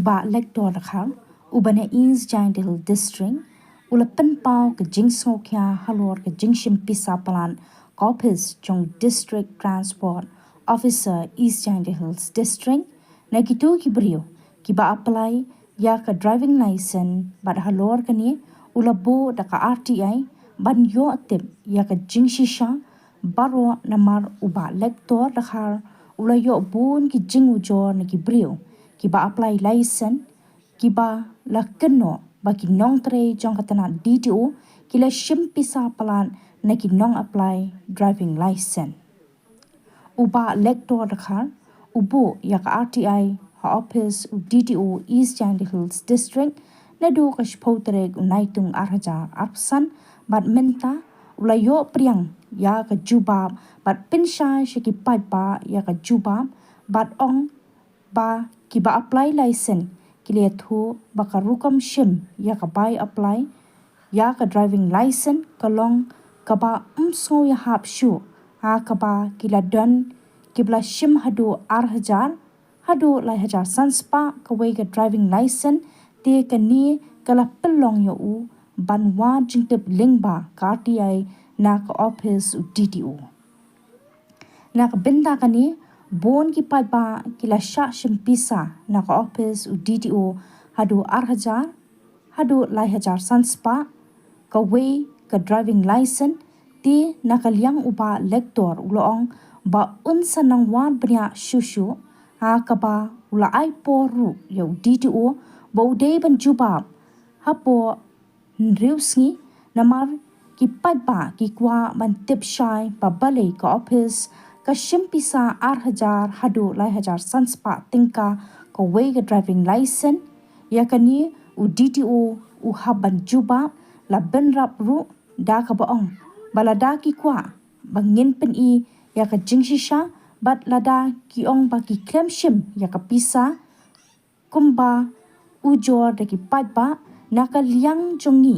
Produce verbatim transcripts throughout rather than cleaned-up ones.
Bah Lector Dkhar, uba na East Jaintia Hills District, u la pynpaw ka jingsngewkhia halor ka jingshim pisa palat ka ophis jong District Transport Officer East Jaintia Hills District, na kito ki briew kiba apply ïa ka driving license, bad halor kane u la buh da ka R T I ban ïoh tip ïa ka jingshisha baroh. Namar u Bah Lector Dkhar u la ïoh bun ki jingujor na ki briew kiba apply license, kiba la kynnoh ba ki nongtrei jong ka tnat D T O ki la shim pisa palat na ki nong apply driving license. U Bah Lector Dkhar u buh ïa ka R T I ha ophis u D T O East Jaintia Hills District naduh ka shiphew tarik u Naitung ar hajar arphew san, bad mynta u la ïoh pdiang ïa ka jubab bad pynshai sha ki paidbah ïa ka jubab, bad ong ba kiba apply license ki la ïathuh ba ka rukom shim ïa ka bai apply ïa ka driving license ka long kaba ym sngew ïahap shuh, ha kaba ki la don kiba la shim haduh ar hajar haduh lai hajar san spah kawei ka driving license, te kane ka la pynlong ïa u ban wad jingtip lyngba ka R T I na ka ophis u D T O. Na ka bynta kane, bun ki paidbah ki la shah shim pisa na ka ophis u D T O haduh ar hajar haduh lai hajar san spah kawei ka driving license, te na ka liang u Bah Lector u la ong ba un sa nang wad bniah shuh shuh, ha kaba u la ai por ruh ïa u D T O ba u dei ban jubab hapoh hynriew sngi, namar ki paidbah ki kwah ban tip shai ba balei ka ophis ka shim pisa ar hajar haduh lai hajar san spah tyngka kawei ka driving license. Ïa kane u D T O u hap ban jubab, la bynrap ruh da kaba ong ba lada ki kwah ba ngin pyni ïa ka jingshisha, bad lada ki ong ba ki khlem shim ïa ka pisa kumba ujor da ki paidbah, na ka liang jong ngi,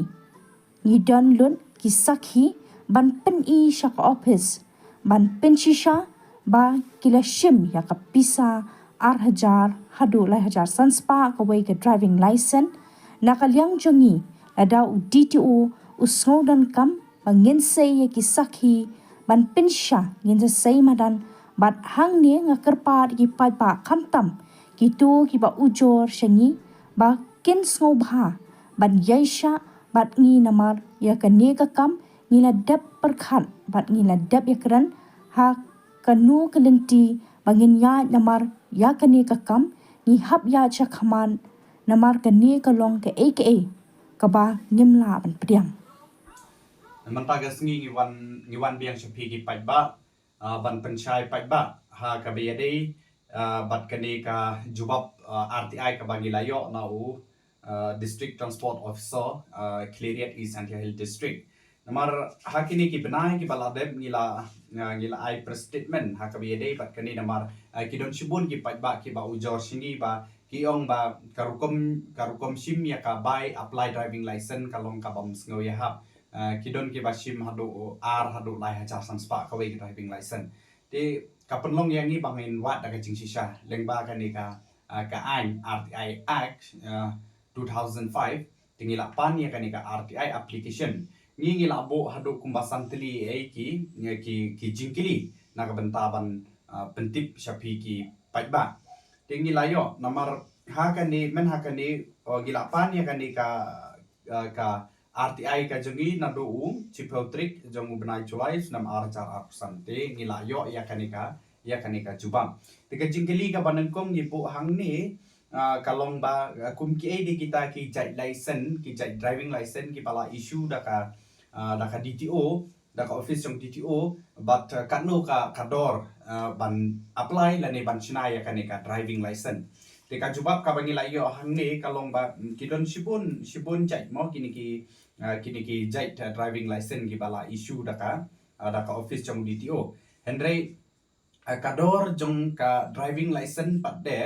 ngi don lut ki sakhi ban pyni sha ka ophis ban pynshisha ba ki la shim ïa ka pisa ar hajar haduh lai hajar san spah kawei ka driving license. Na ka liang jong ngi, lada u D T O u sngewdonkam ba ngin sei ïa ki sakhi ban pynshisha, ngin sa sei madan. Bad hangne nga kyrpad ïa ki paidbah, khamtam kito kiba ujor sha ngi, ba kin sngewbha ban ïaishah bad ngi, namar ïa kane ka kam ngi la dep pyrkhat bad ngi la dep ïakren ha kano ka lynti ba ngin ïaid, namar ïa kane ka kam ngi hap ïaid sha khmat, namar kane ka long kaei kaei kaba ngim lah ban pdiang. Mynta ka sngi ngi wan, ngi wan biang sha phi ki paidbah, ah, ban pynshai paidbah ha kaba ïadei, ah, bad kane ka jubab, ah, R T I kaba ngi la ïoh na u, ah, District Transport Officer, ah, Khliehriat East Jaintia Hills District. Namar ha kine ki bnai kiba la dep ngi la, ah, ngi la ai press statement ha kaba ïadei bad kane, namar, ah, ki don shibun ki paidbah kiba ujor sha ngi ba ki ong ba ka rukom, ka rukom shim ïa ka bai apply driving license ka long kabym sngew ïahap. Ah, ki don kiba shim haduh ar haduh lai hajar san spah kawei ka driving license. Te ka pynlong ïa ngi ba ngin wad da ka jingshisha lyngba kane ka, ah, ka aiñ R T I Act, ah, two thousand five, te ngi la pan ïa kane ka R T I application. Ngi, ngi la buh haduh kumba san tylli ei ki, ki, ki jingkylli na ka bynta ban, ah, pyntip sha phi ki paidbah. Te ngi la ïoh, namar ha kane, men ha kane, oh, ngi la pan ïa kane ka, ah, ka R T I ka jong ngi naduh u shiphew tarik jong u bnai July snem ar hajar arphew san. Te ngi la ïoh ïa kane ka, ïa kane ka jubab. Te ka jingkylli kaba nyngkong ngi buh hangne, ah, ka long ba, ah, kum kiei de kita ki jait license, ki jait driving license kiba la issue da ka, ah, da ka D T O, da ka office jong D T O, bad, ah, katno ka, ka dor, ah, ban apply lane ban shna ïa kane ka driving license. Te ka jubab kaba ngi la ïoh hangne ka long ba, mm, ki don shibun, shibun jait mo kine ki, ah, kine ki jait, ah, driving license kiba la issue da ka, ah, da ka office jong D T O. Hynrei, ah, ka dor jong ka driving license pat de,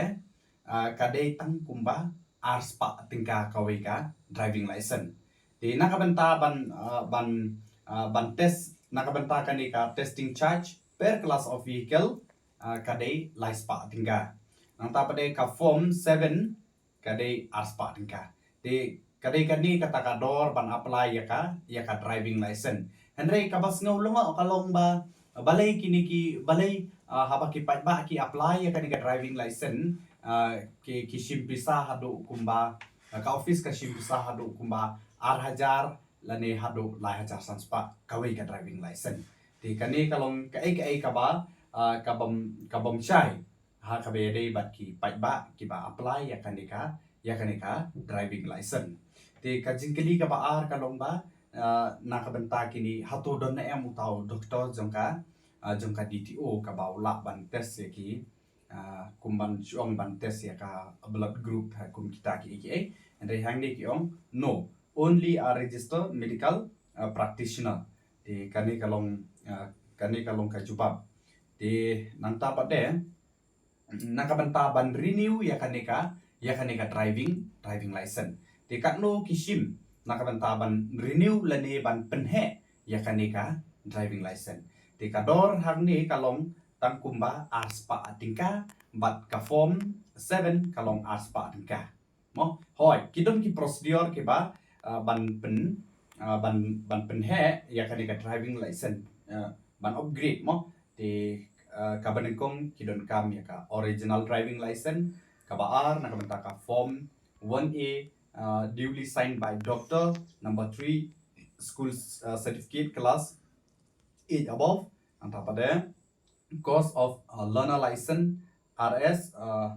ah, ka dei tang kumba ar spah tyngka kawei ka driving license. Te na ka bynta ban, ah, ban, ah, ban test, na ka bynta kane ka testing charge per class of vehicle, ah, ka dei lai spah tyngka. Nangta pat de ka form seven, ka dei arspah tyngka. Te ka dei kane kata ka dor ban apply ïa ka, ïa ka driving license. Hynrei kaba sngew lyngngoh ka long ba, balei kine ki, balei, ah, haba ki paidbah ki apply ïa kane ka driving license, ah, ki, ki shim pisa haduh kumba, ah, ka office ka shim pisa haduh kumba ar hajar lane haduh lai hajar san spah kawei ka driving license. Te kane ka long kaei kaei kaba, ah, ka bym, ka bym shai ha kaba ïadei bad ki paidbah kiba apply ïa kane ka, ïa kane ka driving license. Te ka jingkylli kaba ar ka long ba, ah, na ka bynta kine, hato don ne em uta u doktor jong ka, ah, jong ka D T O kaba u lah ban test ïa ki, ah, kum ban shu ong ban test ïa ka blood group, ha, kum kita kiei kiei. Hynrei hangne ki ong, no, only a registered medical, ah, practitioner. Te kane ka long, ah, kane ka long ka jubab. Te nangta pat de, na ka bynta ban renew ïa kane ka, ïa kane ka driving, driving license. Te katno ki shim na ka bynta ban renew lane ban pynheh ïa kane ka driving license. Te ka dor hangne ka long tang kumba arspah tyngka, bad ka form seven ka long arspah tyngka. Mo, hoi, ki don ki procedure kiba, ah, ban pyn, ah, ban, ban pynheh ïa kane ka driving license, ah, ban upgrade mo. Te, ah, kaba nyngkong ki donkam ïa ka original driving license, kaba ar na ka bynta ka form one A, ah, duly signed by doctor, number three, school, ah, certificate class eight above, nangta pat de cost of, uh, learner license R S, uh,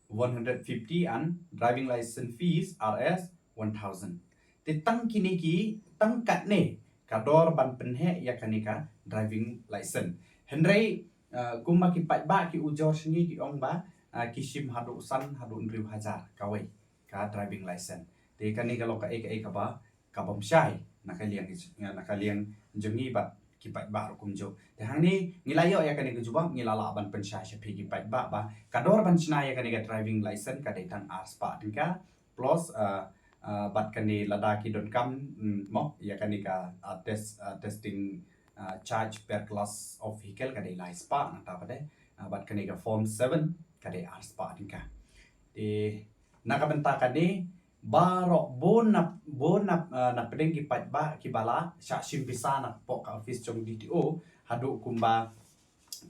one hundred fifty and driving license fees R S one thousand. Te tang kine ki, tang katne ka dor ban pynheh ïa kane ka driving license. Hynrei, uh, kumba ki paidbah ki ujor sha ngi ki ong ba, uh, ki shim haduh san haduh hynriew hajar kawei ka driving license. Te kane ka long kaei kaei kaba, ka bym shai na ka liang, na ka liang jong ngi bad ki paidbah ruh kumjuh. Te hangne ngi la ïoh ïa kane ka jubab, ngi la lah ban pynshai sha phi ki paidbah ba ka dor ban shna ïa kane ka driving license ka dei tang arspah tyngka plus, ah, ah, bad kane lada ki donkam, mm, mo, ïa kane ka, ah, test, ah, testing, ah, charge per class of vehicle ka dei laispah, nangta pat de, ah, bad kane ka form seven ka dei arspah tyngka. Te na ka bynta kane, baroh bun na, bun na, ah, na pdeng ki paidbah kiba la shah shim pisa napoh ka office jong D T O haduh kumba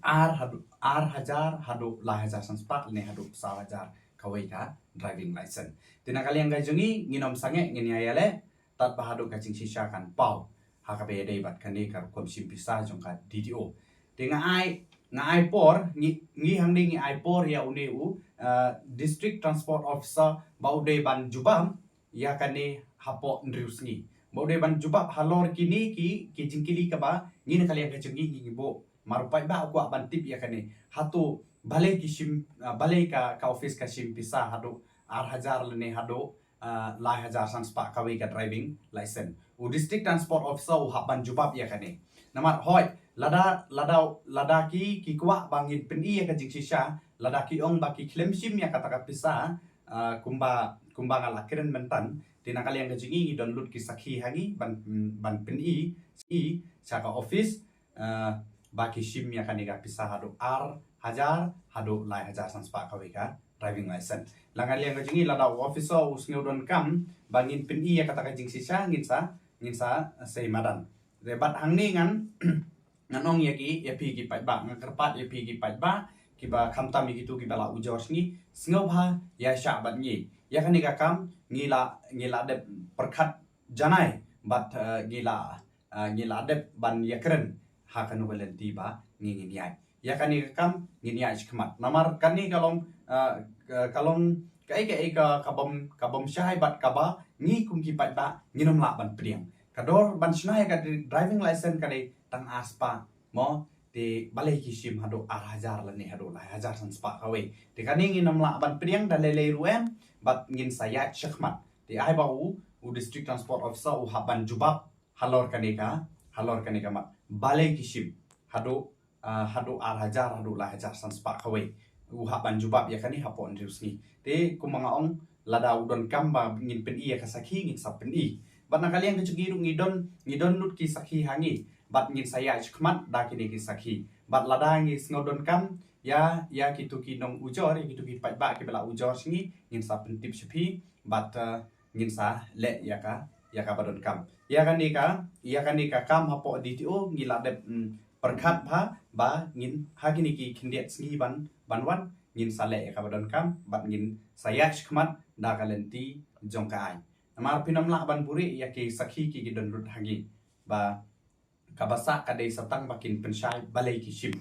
ar haduh, ar hajar haduh lai hajar san spah ne haduh saw hajar kawei ka driving license. Te na ka liang ka jong ngi, ngin ym sangeh, ngin ïa ïaleh tad ba haduh ka jingshisha kan paw ha kaba ïadei bad kane ka rukom shim pisa jong ka D T O. Te nga ai, nga ai por, ngi, ngi hangne ngi ai por ïa une u, uh, District Transport Officer ba u dei ban jubab ïa kane hapoh hynriew sngi. Ba u dei ban jubab halor kine ki, ki jingkylli kaba ngi na ka liang ka jong ngi ngi buh. Namar u paidbah u kwah ban tip ïa kane. Hato balei ki shim, uh, balei ka, ka office ka shim pisa haduh ar hajar lane haduh, ah, lai hajar san spah kawei ka driving license. U District Transport Officer u hap ban jubab ïa kane. Namar hoi, lada, lada, lada ki, ki kwah ba ngin pyni ïa ka jingshisha, lada ki ong ba ki khlem shim ïa kata ka pisa, ah, kumba, kumba nga la kren mynta, te na ka liang ka jong ngi ngi don lut ki sakhi ha ngi ban, ban pyni, i, sha ka office, ah, ba ki shim ïa kane ka pisa haduh ar hajar, haduh lai hajar san spah kawei ka driving license. Na ka liang ka jong ngi lada u officer u sngew donkam ba ngin pyni ïa kata ka jingshisha ngin sa, ngin sa, eh, sei madan. Te bad hangne ngan, ngan ong ïa ki, ïa phi ki paidbah, ngan kyrpad ïa phi ki paidbah, kiba khamtam ïa kitu kiba la ujor sha ngi, sngewbha ïaishah bad ngi. Ïa kane ka kam, ngi la, ngi la dep pyrkhat janai, bad, eh, ngi la, eh, ngi la dep ban ïakren ha kano ka lynti ba ngi ngin ïaid. Ïa kane ka kam ngin ïaid shakhmat. Namar kane ka long, eh, ka, ka long kaei kaei ka, ka bym, ka bym shai bad kaba ngi kum ki paidbah ngin ym lah ban pdiang. Ka dor ban shna ïa ka dri-, driving license ka dei tang ar spah mo, te balei ki shim haduh ar hajar lane haduh lai hajar san spah kawei. Te kane ngin ym lah ban pdiang da lei lei ruh em, bad ngin sa ïaid shakhmat. Te ai ba u, u District Transport Officer u hap ban jubab halor kane ka, halor kane ka mat. Balei ki shim haduh, ah, haduh ar hajar, haduh lai hajar san spah kawei. U hap ban jubab ïa kane hapoh hynriew sngi. Te kumba nga ong, lada u donkam ba ngin pyni ïa ka sakhi, ngin sa pyni. Bad na ka liang ka jong ngi ruh ngi don, ngi don lut ki sakhi ha ngi. Bad ngin sa ïaid shakhmat da kine ki sakhi. Bad lada ngi sngew donkam, ïa, ïa kitu ki nong ujor, ïa kitu ki paidbah kiba la ujor sha ngi, ngin sa pyntip sha phi, bad, eh, ngin sa leh ïa ka, ïa kaba donkam. Ïa kane ka, ïa kane ka kam hapoh D T O, ngi la dep, mm, pyrkhat bha, ba ngin ha kine ki khyndiat sngi ban, ban wan, ngin sa leh ïa kaba donkam, bad ngin sa ïaid shakhmat, da ka lynti jong ka aiñ. Namar phin ym lah ban buhrieh ïa ki sakhi ki ki don lut ha ngi. Ba kaba sah ka dei sa tang ba kin pynshai balei ki shim.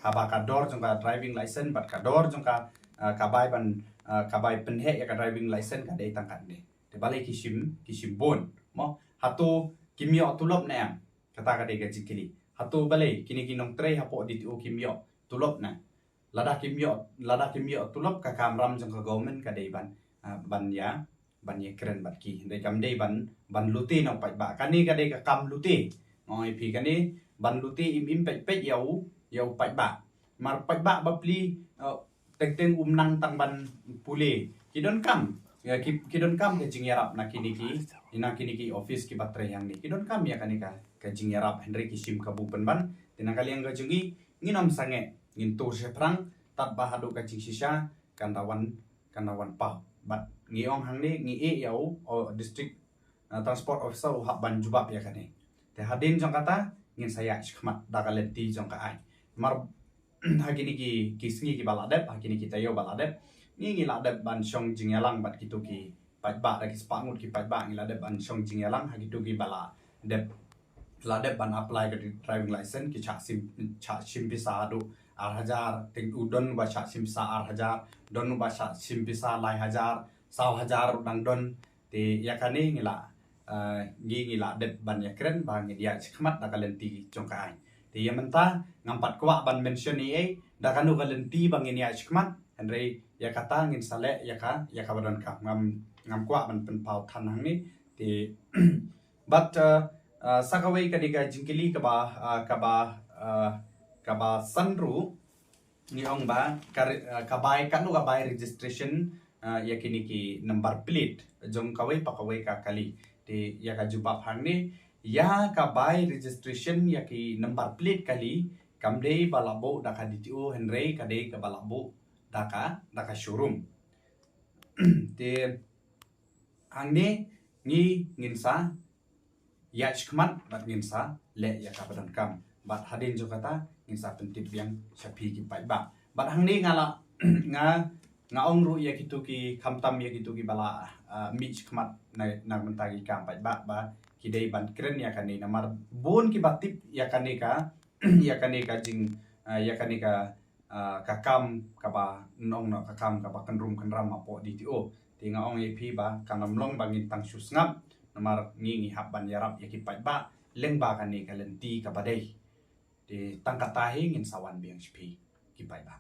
Haba ka dor jong ka driving license bad ka dor jong ka, ah, ka bai ban, ah, ka bai pynheh ïa ka driving license ka dei tang katne. Te balei ki shim, ki shim bun. Mo, hato kim ïoh tulop ne em? Kata ka dei ka jingkylli. Hato balei kine ki nongtrei hapoh D T O kim ïoh tulop ne? Lada kim ïoh, lada kim ïoh tulop, ka kamram jong ka government ka dei ban, ah, ban ïa, ban ïakren bad ki. Hynrei kam dei ban, ban lute na u paidbah. Kane ka dei ka kam lute. Nga ong ïa phi kane ban lute im im peit peit ïa u, ïa u paidbah. Mar paidbah bapli, eh, teng teng um nang tang ban pule. Ki donkam, ïa ki, ki donkam ka jingïarap na kine ki, na kine ki office kiba trei hangne. Ki donkam ïa kane ka, ka jingïarap, hynrei ki shim kabu pynban. Te na ka liang ka jong ngi, ngin ym sangeh, ngin tur shaphrang, tad ba haduh ka jingshisha kan da wan, kan da wan paw. Bad ngi ong hangne, ngi ïeh ïa u, u District, uh, Transport Officer u hap ban jubab ïa kane. Te hadien jong kata, ngin sa ïaid shakhmat da ka lynti jong ka aiñ. Mar ha kine ki, ki sngi kiba la dep, ha kine ki taïew ba la dep, ngi, ngi la dep ban shong jingïalang bad kitu ki paidbah, da ki spah ngut ki paidbah, ngi la dep ban shong jingïalang ha kitu kiba la dep, la dep ban apply ka driving license, ki shah shim, shah shim pisa haduh ar hajar, teng u don ba shah shim pisa ar hajar, don ba shah shim pisa lai hajar, saw hajar ruh dang don. Te ïa kane ngi la, eh, ngi, ngi la dep ban ïakren ba ngin ïaid shakhmat da ka lynti jong ka aiñ. Te ïa mynta ngam pat kwah ban mention ei ei da kano ka lynti ba ngin ïaid shakhmat, hynrei ïa kata ngin sa leh ïa ka, ïa kaba donkam. Ngam, ngam kwah ban pynpaw than hangne. Te bad, eh, eh, sa kawei ka dei ka jingkylli kaba, eh, kaba, eh, kaba san ruh, ngi ong ba ka re-, eh, ka bai, kano ka bai registration, eh, ïa kine ki number plate jong kawei pa kawei ka kali. Te ïa ka jubab hangne, ïa ka bai registration ïa ki number plate kali, kam dei ba la buh da ka D T O, hynrei ka dei kaba la buh da ka, da ka showroom. Te hangne ngi, ngin sa ïaid shakhmat bad ngin sa leh ïa kaba donkam. Bad hadien jong kata ngin sa pyntip biang sha phi ki paidbah. Bad hangne nga la, nga, nga ong ruh ïa kitu ki, khamtam ïa kitu kiba la, ah, mih shakhmat na, na bynta ki kam paidbah ba ki dei ban kren ïa kane, namar bun kiba tip ïa kane ka, ïa kane ka jing, ah, ïa kane ka, ah, ka kam kaba nong, na ka kam kaba kynrum kynram hapoh D T O. Te nga ong ïa phi ba kan ym long ba ngin tang shu sngap, namar ngi, ngi hap ban ïarap ïa ki paidbah lyngba kane ka lynti kaba dei. Te tang kata hi ngin sa wan biang sha phi ki paidbah.